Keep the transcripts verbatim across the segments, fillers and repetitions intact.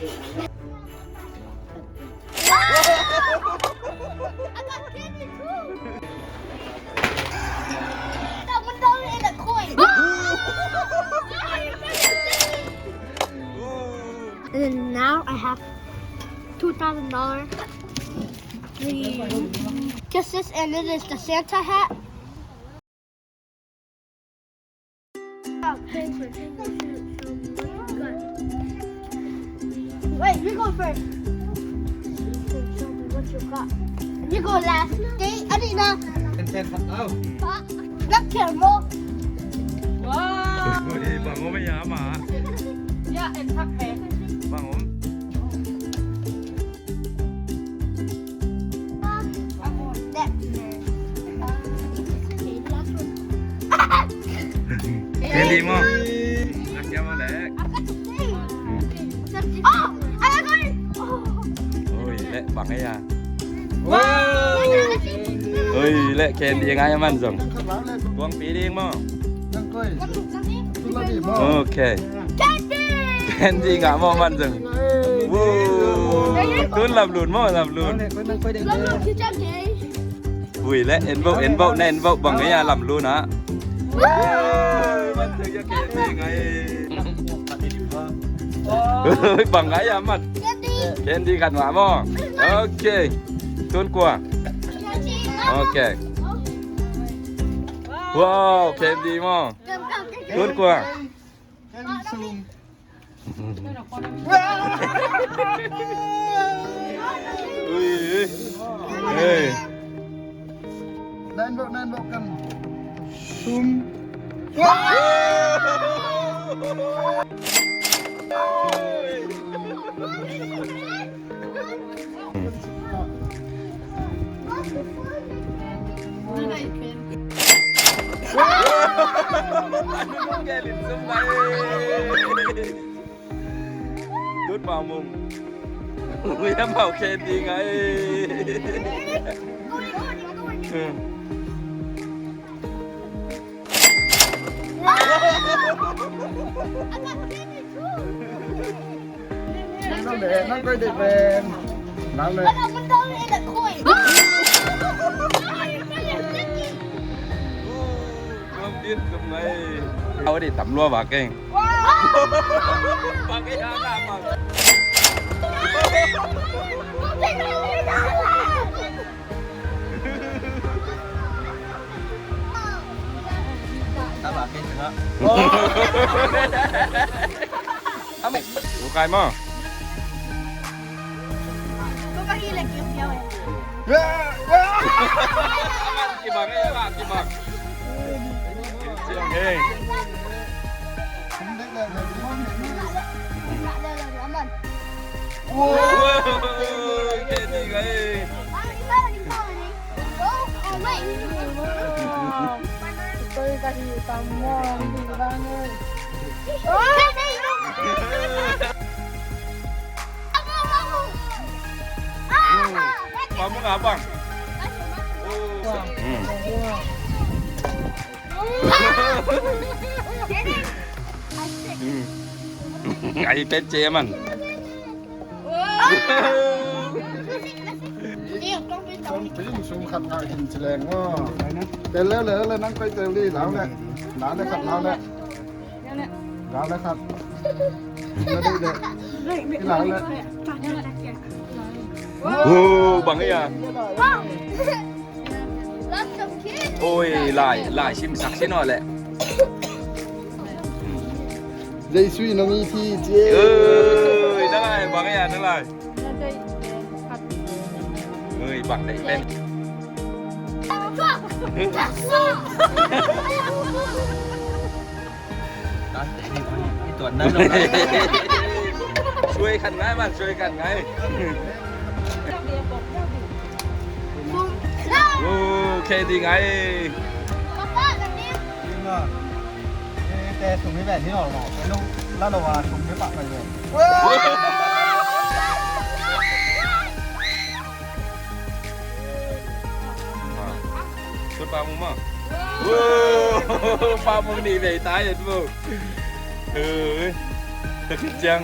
I got candy too. That one dollar and a coin. And then now I have two thousand dollars. Just this, and it is the Santa hat. Wait, you go first. Show me what you got. You go last. Okay, I didn't know. Ten, ten, oh. Not camel. Wow. Ui, bang om ya ma. Yeah, and tuck back. Bang om. Candy maw? Lak siam maw leh? Oi leh bang ei a. Oi leh candy ngai a man zong. Tuang pi ding maw? Ok. Candy ngah maw man zong. Wow. Tun lamlun maw lamlun. Ui leh en bauh en bauh na en bauh bang ei a lamlun ah. Wow. Man zong ya candy ngai. Bang ngai a man. Candy khat ngah maw. Ok. Tun kua. Ok. Wow candy maw. Tun kua. Ui. Hey. Nine volt, nine volt kan. Sum. Good mong. Ui, em bảo khen đi ngay. Nang le, nang koi dek pen. Nang le. Không biết trong này. Tao đi tắm lua bà keng. Bà cái đó là bà. Tao bà keng đó. Ủa, cay mà. Có cái gì là kiểu kiểu vậy? Kibang, eh, Kibang. Hey. Wow. Wow. Kaya di kaya. Ito yung kasi tamang bilang eh. Kamu ngapang? Hmm. Hmm. Ay, pet siya man. Sum, sum, sum khat ngah in ci leng maw. Tel le, le, le, nang koi tel di, lau le. Lau le khat, lau le. Lau le khat. Lau le, le. Lau le. Oh, bang ya. Oi, lai, lai, sim sak sin o le. Jesu nong i thi cie. Oi, na lai, bang ya, na lai. Ui, bang dei pen. Suai khat ngai man, suai khat ngai. Ui, khe di ngai. Te sum hi ve hi lo lo. Lo lo wa sum hi pa pa ve. Sut pa mung ma. Pa mung ni ve tai et bu. Ui. Ta khit ciang.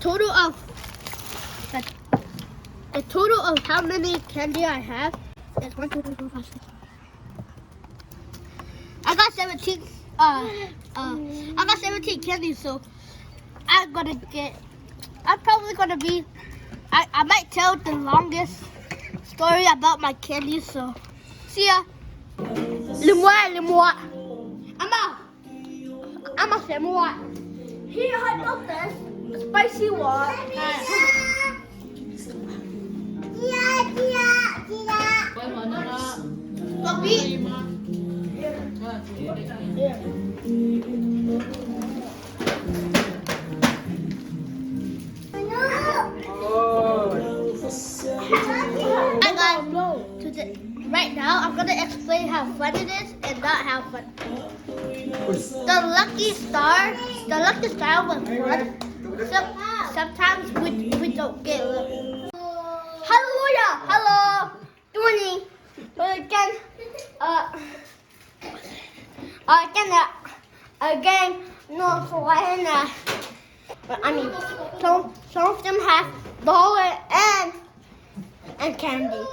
total of the, the total of how many candy I have is one, two, three, four, five, six, seven. I got seventeen. Uh, uh, I got seventeen candies, so I'm gonna get. I'm probably gonna be. I, I might tell the longest story about my candies. So, see ya. Limwa, limwa. Ama, ama semwa. He had the spicy one. Kopi. Hi guys, today, right now I'm gonna explain how fun it is and not how fun. The lucky star, the lucky star was one. Some, sometimes we, we don't get lucky. Hallelujah! Hello! Twenty. Again, uh, again, uh, again, no, for right now. I mean, some, some of them have dollar and, and candy.